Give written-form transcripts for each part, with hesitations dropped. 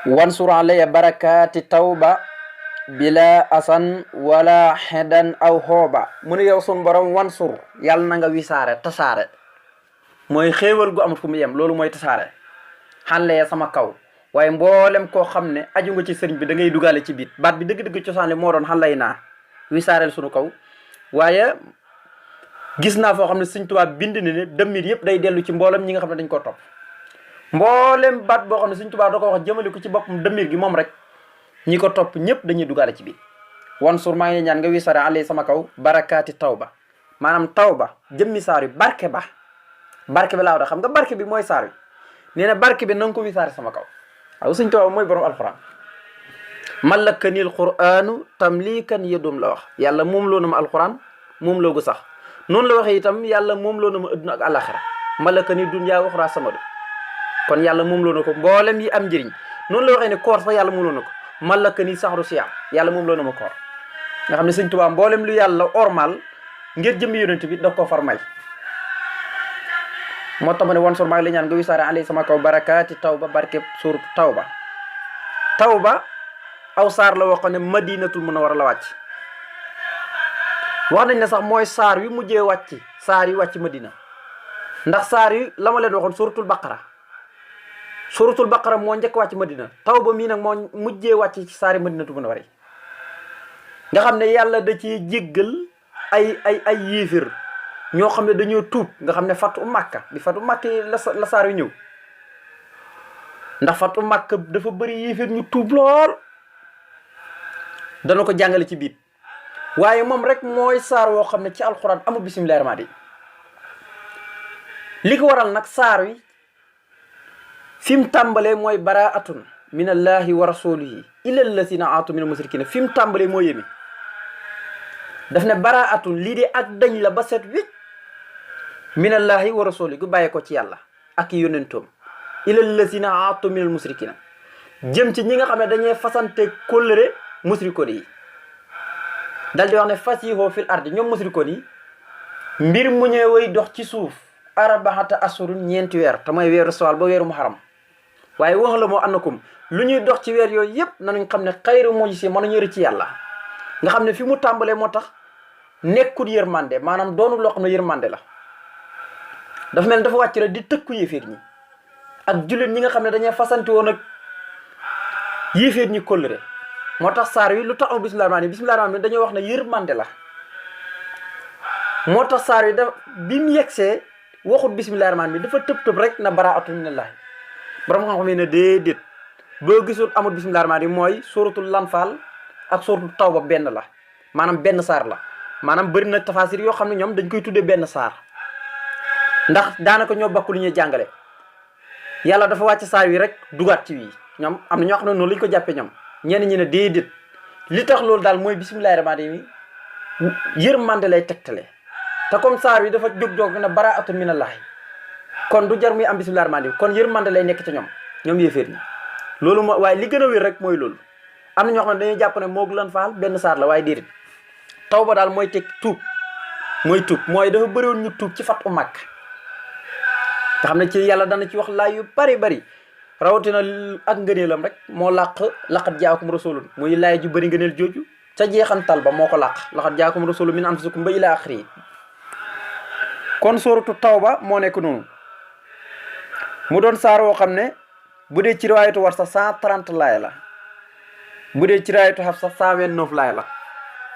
wansur alaya barakaati tawba bila asan wala xedan aw xooba mu ne yow sun borom wansur yàlla na nga wisaare tasaare mooy xéewal gu amul fu mu yem loolu mooy tasaare xàllee sama kaw waaye mboolem koo xam ne aju nga ci sëriñ bi da ngay dugaale ci biit baat bi dëgg-dëgg cosaan li moo doon xàllay naa wisaareel sunu kaw waaye gis naa foo xam ne Sëriñ Tuubaa bind ne dëmmit yëpp day dellu ci mboolem ñi nga xam ne dañ ko topp mboolem baat boo xam ne Sëriñ Tuubaa da ko wax jëmale ko ci boppam dëmmit gi moom rek ñi ko topp ñëpp dañuy dugaale ci biir wansur maa ngi ñaan nga wisaare alay sama kaw barakaati tawba maanaam tawba jëmmi saar yu barke ba laa wax xam nga barke bi mooy saar wi nee na barke bi na nga ko wisaare sama kaw waaw Sëriñ Tuubaa mooy borom alxuraan malakanil qur'aanu tamlikan yëdum la wax yàlla moom loo na ma alxuraan moom loo gu sax noonu la waxee itam yàlla moom loo na ma adduna ak àlaxira malakani dunya waxuraa samadu kon yàlla moom loo na ko mboolem yi am njëriñ noonu la waxee ne koor sax yàlla moom loo na ko malakani saxru siyaam yàlla moom loo na ma koor nga xam ne Sëriñ Tuubaa mboolem lu yàlla ormal ngir jëmmi yonent bi daf ko far may moo tax ma ne wansur maa ngi la ñaan nga wisaare alay sama kaw barakaati tawba barkeb suuratu tawba aw saar la waxoon ne madinatul munawwara la wàcc wax nañ ne sax mooy saar wi mujjee wàcc saar yi wàcc madina ndax saar yi la ma leen waxoon suratul baqara moo njëkk wàcc madina tawba mii nag moo mujjee wàcc ci saar yi madinatul munawwara yi nga xam ne yàlla da ci jéggal ay yéefir ñoo xam ne dañoo tuub nga xam ne fatu màkka bi fatu màkka la saar yu ñëw ndax fatu màkka dafa bëri yéefir ñu tuub lool dana ko jàngale ci biir waaye moom rek mooy saar woo xam ne ci alxuraan amul bismillaahi rahmaani li ko waral nag saar wi fi mu tàmbalee mooy baraatun min allahi wa rasulihi ila allazina aatu min almusrikina fi mu tàmbalee moo yémi daf ne baraatun lii de ak dañ la ba set wicc min allahi wa rasulihi gu bàyyee ko ci yàlla ak yonentoom ila allazina aatu min almusrikina jëm ci ñi nga xam ne dañuy fasante kóllëre musrikoon yi dal di wax ne fasihoo fil ardi ñoom musrikoon yi mbir mu ñëwee way dox ci suuf arbaxata asurun ñeenti weer te mooy weeru sawal ba weeru muharram waaye wax la moo annakum lu ñuy dox ci weer yooyu yëpp nanuñ xam ne xayru moo si mënuñu rëcc ci yàlla nga xam ne fi mu tàmbalee moo tax nekkul yërmande maanaam doonul loo xam ne yërmande la dafa mel ne dafa wàcc la di tëkku yéeféer ñi ak jullit ñi nga xam ne dañuy fasante woon ak yéeféer ñi kóllëre moo tax saar wi lu tax am bismillaahi rahmaani dañoo wax ne yërmande la moo tax saar wi da bi mu yegsee waxut bismillaahi rahmaani bi dafa tëb rek na baraatun minallaahi borom xam-xam yi ne déedéet boo gisul amul bismillaahi rahmaani mooy suratul lanfaal ak suratul tawba benn la maanaam benn saar la maanaam bëri na tafaasir yoo xam ne ñoom dañ koy tuddee benn saar ndax daanaka ñoo bokk lu ñuy jàngale yàlla dafa wàcc saar wi rek dugaat ci wii ñoom am na ñoo xam ne noonu lañ ko jàppee ñoom ñenn ñi ne déedéet li tax loolu daal mooy bismillaahi rahmaani mi yërmande lay tegtale te comme saar wi dafa jóg ne baraatun minallaahi kon du jar muy am bismillaahi rahmaani kon yërmande lay nekk ca ñoom yéeféer ñi loolu moo waaye li gën a wér rek mooy loolu am na ñoo xam ne dañuy jàpp ne moog lan faal benn saar la waaye déedéet tawba daal mooy teg tuub mooy dafa bëriwoon ñu tuub ci fatu màkk nga xam ne ci yàlla dana ci wax laay yu bari rawatina ak ngëneelam rek moo laqad jaakum rasulun muy laay ju bëri ngëneel jooju ca jeexantal ba moo ko laqad jaakum rasulun min anfusikum ba ila axiri kon sóoratu tawba moo nekk noonu mu doon saar woo xam ne bu dee ci riwaayatu war sax 130 laay la bu dee ci riwaayatu xaf sax 129 laay la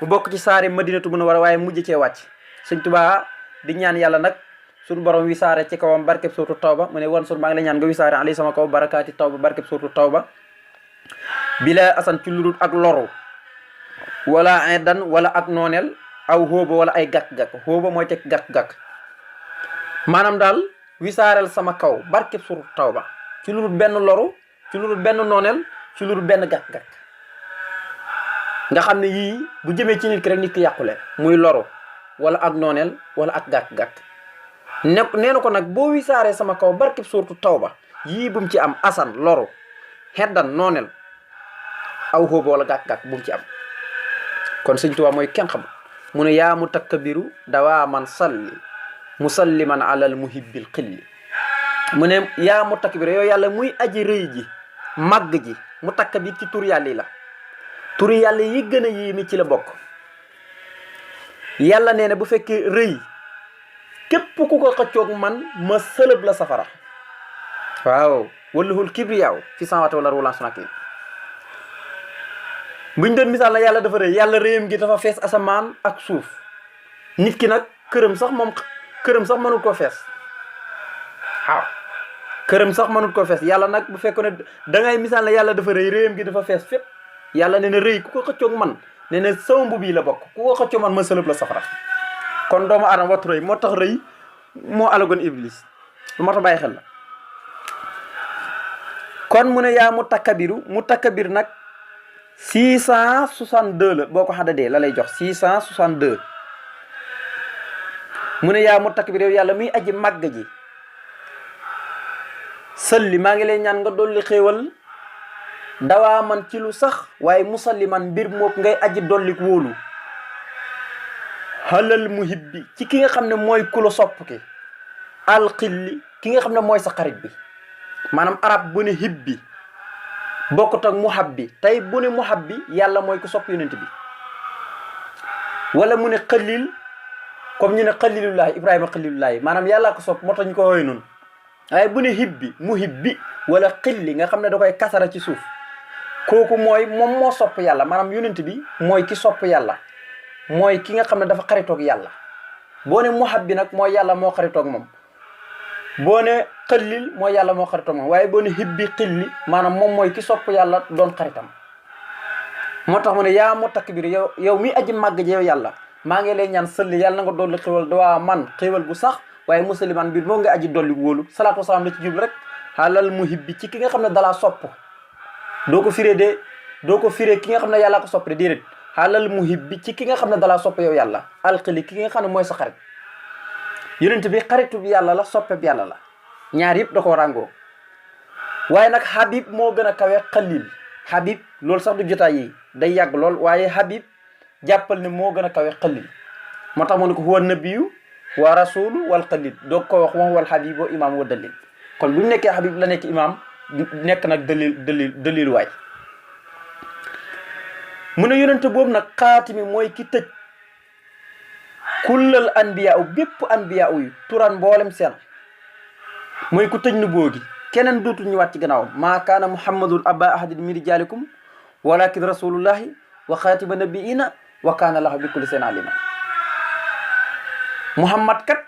mu bokk ci saari madinatu munawwara waaye mujj cee wàcc Sëñ Tuubaa di ñaan yàlla nag suñu borom wisaare ci kawam barkeb sóoratu tawba mu ne wan sur maa ngi la ñaan nga wisaare alay sama kaw barakaati tawba barkeb sóoratu tawba bila asan ci lurut ak loru wala dan wala ak nooneel aw xóoba wala ay gàkk-gàkk xóoba mooy teg gàkk-gàkk maanaam daal wisaareel sama kaw barkeb sóoratu tawba ci lurut benn loru ci lurut benn nooneel ci lurut benn gàkk-gàkk nga xam ne yii bu jëmee ci nit ki rek nit ki yàqule muy loru wala ak nooneel wala ak gàkk-gàkk nee na ko nag boo wisaaree sama kaw barkeb sóoratu tawba yii bu mu ci am asan loru xeddan nooneel aw xóoba wala gàkk-gàkk bu mu ci am kon Sëñ Tuubaa mooy kenn xam mu ne yaa mutakabbiru dawaa man salli musalliman alal muhibbil xilli mu ne yaa mutakabbiru yow yàlla muy aji rëy ji màgg ji mu takkabir ci tur yàlla yi la tur yàlla yi gën a yéeme ci la bokk. yàlla nee na bu fekkee rëy képp ku ko xëccoog man ma sëlëb la safara. waaw walahul kibriyaaw fi samaawaati wal ardi wa huwa al-aliyyul buñ doon misaal na yàlla dafa rëy yàlla rëyam gi dafa fees asamaan ak suuf. nit ki nag këram sax mënul koo fees. waaw këram sax mënul koo fees yàlla nag bu fekkoon ne da ngay misaal na yàlla dafa rëy rëyam gi dafa fees fépp. yàlla nee na rëy ku ko xëccoog man nee na sama mbubb yi la bokk ku ko xëccoog man ma sëlëb la safara. kon doomu aadama wattu rëy moo tax rëy moo alagoon iblis lu moo tax bàyyi xel la. kon mu ne yaa mutakabir nag 662 la boo ko xaddadee la lay jox 662. mu ne yaa mutakabir yow yàlla muy aji màgg ji sëlli maa ngi lay ñaan nga dolli xéewal dawaa man ci lu sax waaye musalli man mbir mook ngay aji dollik wóolu halal muhibbi ci ki nga xam ne mooy ku la sopp ki alxilli ki nga xam ne mooy sa xarit bi. maanaam arab bu ne hibbi bokkut ak muhabbi tey bu ne muhabbi yàlla mooy ku sopp yonent bi. wala mu ne xalil comme ñu ne xalilullahi ibrahima xalilullahi maanaam yàllaa ko sopp moo tax ñu ko woowee noonu. waaye bu ne hibbi muhibbi wala xilli nga xam ne da koy kasara ci suuf kooku mooy moom moo sopp yàlla maanaam yonent bi mooy ki sopp yàlla mooy ki nga xam ne dafa xaritoog yàlla. boo ne muhabbi nag mooy yàlla moo xaritoog moom. boo ne xëllil mooy yàlla moo xaritoog moom waaye boo ne hibbi xilli maanaam moom mooy ki sopp yàlla doon xaritam. moo tax mu ne yaa mutakabir yow mi aji màgg ji yow yàlla maa ngi lay ñaan sëlli yàlla na nga dolli xéwal dawaa man xéwal gu sax waaye musaliman biir moo nga aji dolli wóolu salaatu wasalaam la ci jublu rek xaalal muhibbi ci ki nga xam ne dalaa sopp doo ko firee ki nga xam ne yàllaa ko sopp de déedéet xaalal muhibbi ci ki nga xam ne dalaa sopp yow yàlla alxili ki nga xam ne mooy sa xarit. yonent bi xaritu bi yàlla la soppe bi yàlla la ñaar yëpp da koo ràngoo waaye nag habib moo gën a kawe xalil habib loolu sax du jotaay yi day yàgg lool waaye habib jàppal ne moo gën a kawe xalil moo tax moo ne ko huwa nabiyu wa rasulu wal xalil doog ko wax wal habib wa imam wa dalil kon bu mu nekkee habib la nekk imam nekk nag dalil waay. mu ne yonent boobu nag xaatimi mooy ki tëj kullal anbiya u bépp anbiya yu turan mboolem seen mooy ku tëj nu boogi keneen dootul ñëwaat ci gannaawam maa kaana muhammadun aba ahadin min rijalikum walakin rasulullahi wa xaatiba nabiina wa kaana lahu bi kulli seen alima. muhammad kat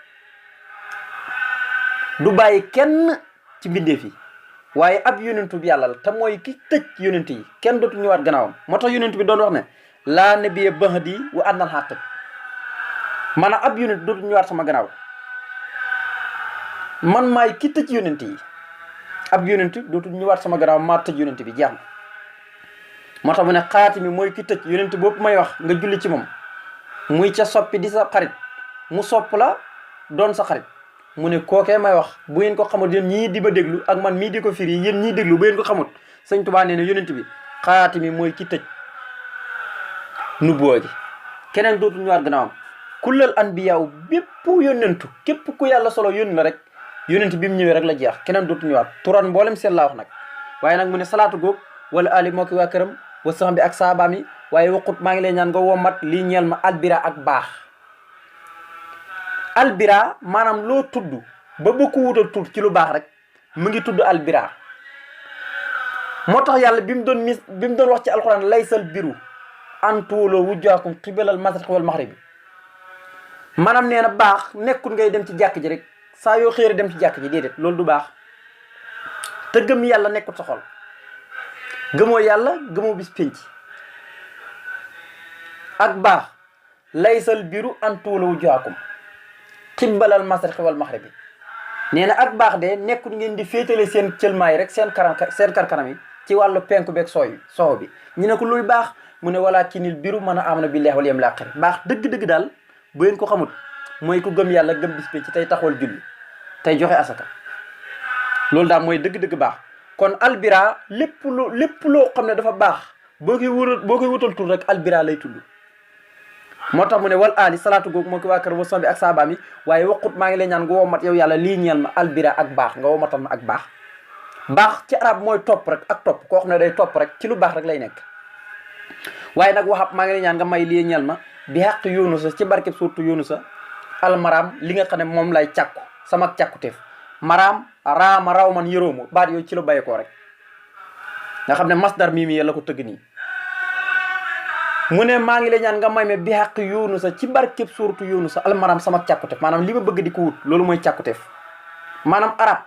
du bàyyi kenn ci mbindeef yi waaye ab yonentu bi yàlla la te mooy ki tëj yonent yi kenn dootul ñëwaat gannaawam moo tax yonent bi doon wax ne laa nabiyya ba'di wa ana al-haqib maanaam ab yonent dootul ñëwaat sama gannaaw man maay ki tëj yonent yi ab yonent dootul ñëwaat sama gannaaw maa tëj yonent bi jeex na. moo tax mu ne xaatimi mooy ki tëj yonent boobu may wax nga julli ci moom muy ca soppi di sa xarit mu sopp la doon sa xarit mu ne kookee may wax bu ngeen ko xamut yéen ñii di ma déglu ak man mii di ko firi yéen ñii déglu bu ngeen ko xamut sëñ Tuubaa nee na yonent bi xaatimi mooy ki tëj nubuwa gi keneen dootul ñëwaat gannaawam. kullal anbiyaaw bépp yónnentu képp ku yàlla solo yónni la rek yónnent bi mu ñëwee rek la jeex keneen dootu ñëwaat turan mboolem seen laa wax nag. waaye nag mu ne salaatu góog wala ali moo ki waa këram wa sax bi ak saabaam yi waaye waqut maa ngi lay ñaan nga womat lii ñeel ma albira ak baax. albira maanaam loo tudd ba bëgg ko wutal tur ci lu baax rek mu ngi tudd albira. moo tax yàlla bi mu doon wax ci alxuraan laysal biru an tuwaloo wujjaakum qibalal masriqi wal maxribi maanaam nee na baax nekkul ngay dem ci jàkk ji rek saa yoo xëyee dem ci jàkk ji déedéet loolu du baax te gëm yàlla nekkul sa xol gëmoo yàlla gëmoo bis pénc ak baax laysal biru an tuwaloo wujjaakum qibalal masriqi wal maxribi nee na ak baax de nekkul ngeen di féetale seen cëlmaay rek seen karkanam yi ci wàllu penku beeg soxo bi ñu ne ko luy baax mu ne walaakinil biru man amana billahi wal yawmil aaxir baax dëgg-dëgg daal bu ngeen ko xamut mooy ku gëm yàlla gëm bis bi ci tey taxawal julli tey joxe asaka loolu daal mooy dëgg-dëgg baax. kon albira lépp loo xam ne dafa baax boo koy wutal tur rek albira lay tudd. moo tax mu ne wal ali salaatu googu moo ko waa kër wason bi ak saabaam yi waaye waqut maa ngi lay ñaan nga womat yow yàlla lii ñeel ma albira ak baax nga womatal ma ak baax. baax ci arab mooy topp rek ak topp koo xam ne day topp rek ci lu baax rek lay nekk. waaye nag waxab maa ngi lay ñaan nga may lii ñel ma bi xàq Yunusa ci barkeb surtout Yunusa almaraam li nga xam ne moom lay càkku sama càkkuteef maraam raama raw man yëróomu baat yooyu ci la bàyyi rek nga xam ne masdar mii mi la ko tëgg nii. mu ne maa ngi lay ñaan nga may me bi xàq Yunusa ci barkeb surtout Yunusa almaraam sama càkkuteef maanaam li ma bëgg di ko wut loolu mooy càkkuteef. maanaam arab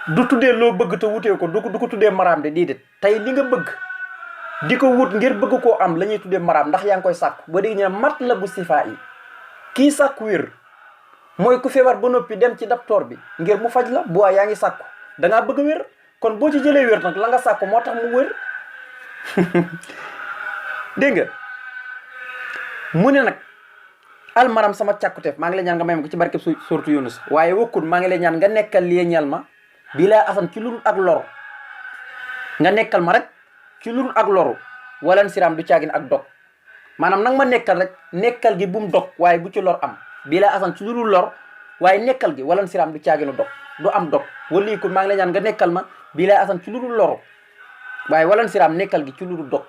du tuddee loo bëgg te wutee ko du ko tuddee maraam de déedéet tey li nga bëgg di ko wut ngir bëgg koo am la ñuy tuddee maraam ndax yaa ngi koy sàkku ba dégg ñu ne mat la bu sifaa yi kii sàkku wér mooy ku feebar ba noppi dem ci docteur bi ngir mu faj la bu waa yaa ngi sàkku dangaa bëgg wér kon boo ci jëlee wér nag la nga sàkku moo tax mu wér dégg nga mu ne nag almaram sama càkkuteef maa ngi lay ñaan nga may ma ko ci barkeb surtout Yunus waaye wokkul maa ngi lay ñaan nga nekkal lii ñeel ma bii laa asan ci lurul ak loru nga nekkal ma rek ci lurul ak loru walan siraam du caagin ak dog maanaam nag ma nekkal rek nekkal gi bu mu dog waaye bu ci lor am bii laa asan ci lurul lor waaye nekkal gi walan siraam du caaginu dog du am dog wala kon maa ngi lay ñaan nga nekkal ma bii laa asan ci lurul loru waaye walan siraam nekkal gi ci lurul dog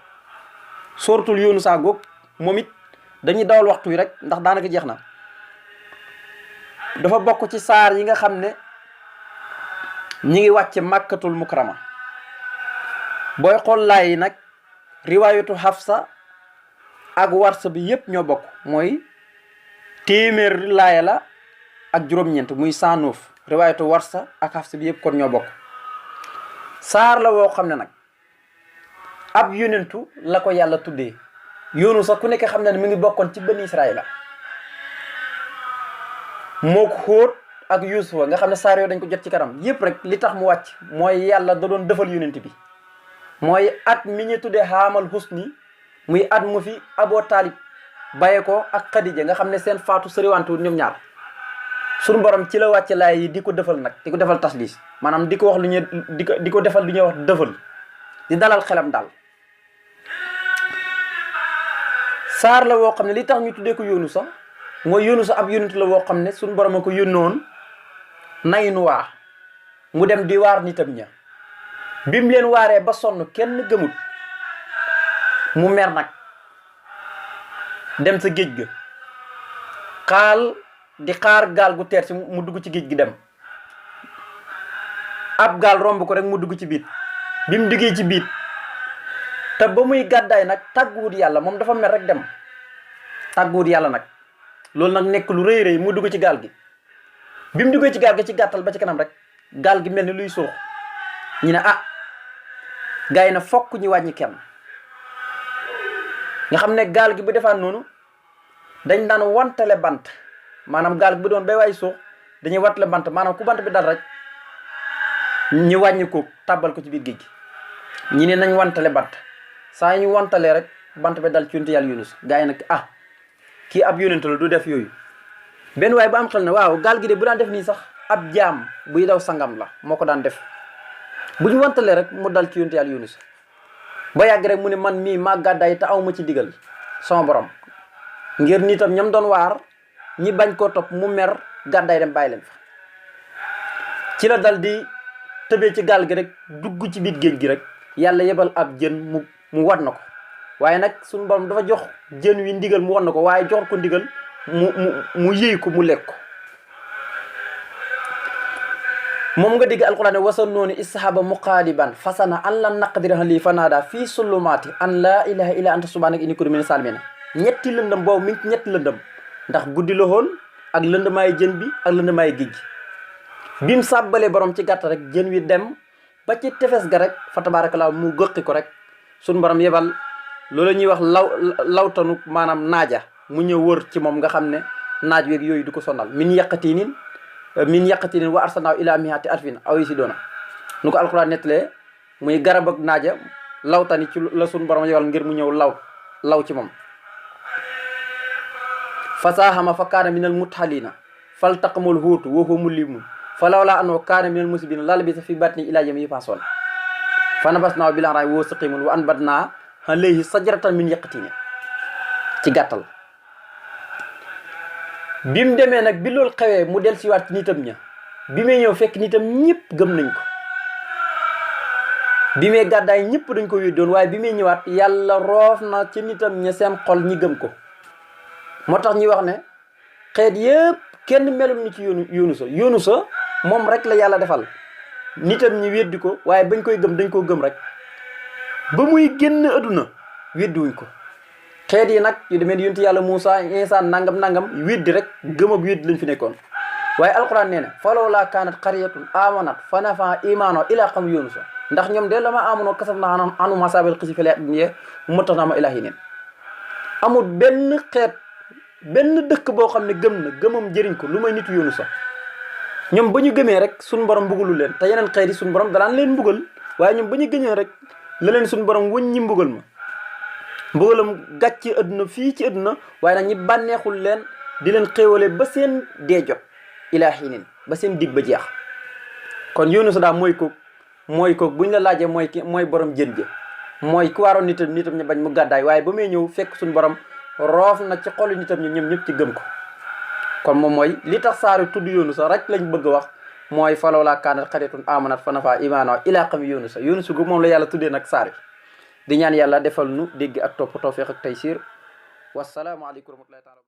suratul Yunus a goog moom it dañuy dawal waxtu wi rek ndax daanaka jeex na dafa bokk ci saar yi nga xam ne ñi ngi wàcce màkkatul mukarama booy xool laay yi nag riwaayatu Hafsa ak warsa bi yépp ñoo bokk mooy téeméer laaya la ak juróom-ñeent muy 109 riwaayatu warsa ak Hafsa bi yépp kon ñoo bokk saar la woo xam ne nag ab yonentu la ko yàlla tuddee Yunus sax ku nekk xam na ne mi ngi bokkoon ci bani Israila moo ko xóot ak Yuusufa nga xam ne saar yoo dañ ko jot ci kanam yëpp rek li tax mu wàcc mooy yàlla da doon defal yonent bi mooy at mi ñu tuddee xaamal husni muy at mu fi Aboo Taalib bàyyee ko ak Xadija nga xam ne seen faatu sëriwantu ñoom ñaar suñu borom ci la wàcce laay yi di ko defal nag di ko defal taslis maanaam di ko wax lu ñuy di ko defal lu ñuy wax defal di dalal xelam daal saar la woo xam ne li tax ñu tuddee ko Yunus sax mooy Yunus ab yonent la woo xam ne suñu borom a ko yónnoon Naynuwaa mu dem di waar nitam ña bi mu leen waaree ba sonn kenn gëmut mu mer nag dem sa géej ga xaal di xaar gaal gu teer si mu dugg ci géej gi dem ab gaal romb ko rek mu dugg ci biit bi mu duggee ci biit te ba muy gàddaay nag tàgguwut yàlla moom dafa mer rek dem tàgguwut yàlla nag loolu nag nekk lu rëy rëy mu dugg ci gaal gi bi mu duggee ci gaal gi ci gàttal ba ci kanam rek gaal gi mel ni luy suux ñu ne ah gars yi na fokk ñu wàññi kenn nga xam ne gaal gi bu defaan noonu dañ daan wantale bant maanaam gaal gi bu doon bay waay suux dañuy wantale bant maanaam ku bant bi dal rek ñu wàññi ko tàbbal ko ci biir géej gi ñi ne nañ wantale bant saa ñu wantalee rek bant bi dal ci yonent yàlla Yunus gars yi nag ah kii ab yonent la du def yooyu benn waaye bu am xel ne waaw gaal gi de bu daan def nii sax ab jaam buy daw sangam la moo ko daan def bu ñu wantalee rek mu dal ci yonent yàlla Yunus ba yàgg rek mu ne man mii maa gàddaay te aw ma ci digal sama borom ngir nitam ñam doon waar ñi bañ koo topp mu mer gàddaay dem bàyyi leen fa ci la dal di tëbee ci gaal gi rek dugg ci biir géej gi rek yàlla yebal ab jën mu wat na ko waaye nag suñu borom dafa jox jën wi ndigal mu wat na ko waaye jox ko ndigal mu yëy ko mu lekk ko moom nga dégg alquran ne wasa noonu istahaba muqaadiban fasana an lan naqdira lii fanaada fii sulumaati an laa ilaha illa anta subhanaka inni kuntu mina saalimiina ñetti lëndëm boobu mi ngi ñetti lëndëm ndax guddi la woon ak lëndëmaay jën bi ak lëndëmaay géej gi bi mu sàbbalee borom ci gàtt rek jën wi dem ba ci tefes ga rek fa tabaarakallaa mu gëqi ko rek suñu borom yebal loolu ñuy wax lawtanu maanaam naaja mu ñëw wër ci moom nga xam ne naaj weeg yooyu du ko sonal min yaqatinin wa arsalnaahu ilaa mi'ati alfin aw yaziduna nu ko alquran nettalee muy garab ak naaja lawtani ci la suñu borom yebal ngir mu ñëw law ci moom fasaahama fa kaana minal mudhaliina faltaqamul huutu wa huwa mulimun fa lawlaa annahu kaana minal musibbiina lalabisa fi batnihi ilaa yawmi yub'asuun fa nabasnaahu bil araa'i wa huwa saqiimun wa anbatnaa alayhi sajaratan min yaqtiin ci gàttal bi mu demee nag bi loolu xewee mu del siwaat ci nitam ña bi may ñëw fekk nitam ñëpp gëm nañ ko bi muy gàddaay ñëpp dañ ko weddoon waaye bi muy ñëwaat yàlla roof na ci nitam ña seen xol ñi gëm ko. moo tax ñuy wax ne xeet yëpp kenn melul ni ci Yunusa moom rek la yàlla defal nitam ñi weddi ko waaye bañ koy gëm dañ koo gëm rek ba muy génn adduna weddiwuñ ko. xeet yi nag yu demee yonent yàlla Muusa Isa nangam weddi rek gëm ak weddi lañ fi nekkoon. waaye alquran nee na falawlaa kaanat qaryatun amanat fa nafa imaano ila qawmi Yunusa ndax ñoom de la ma amono kasaf na anhum azaabal xizi fil hayaati dunya matta'naahum ilaa hiin. amul benn xeet benn dëkk boo xam ne gëm na gëmam jëriñ ko lu may nitu Yunusa. ñoom ba ñu gëmee rek suñu borom mbugalu leen te yeneen xeet yi suñu borom danaan leen mbugal waaye ñoom ba ñu gëmee rek la leen suñu borom wëñ ñi mbugalam gàcce adduna fii ci adduna waaye nag ñi bànneexul leen di leen xéewale ba seen dee jot ilaa hiin ba seen dig ba jeex. kon Yunusa daal mooy ko buñ la laajee mooy borom jën jë mooy ku waaroon nitam ñu bañ mu gàddaay waaye ba muy ñëw fekk suñu borom roof na ci xolu nitam ñi ñoom ñëpp ci gëm ko. kon moom mooy li tax saari tudd Yunusa rek lañ bëgg a wax mooy falawlaa kaanat qaryatun aamanat fa nafaa iimaanuhaa ilaa qawmi Yunusa gu moom la yàlla tuddee nag saari di ñaan yàlla defal nu dégg ak topp tawfiq ak taysiir wassalaamu aleykum wa rahmatullaahi taala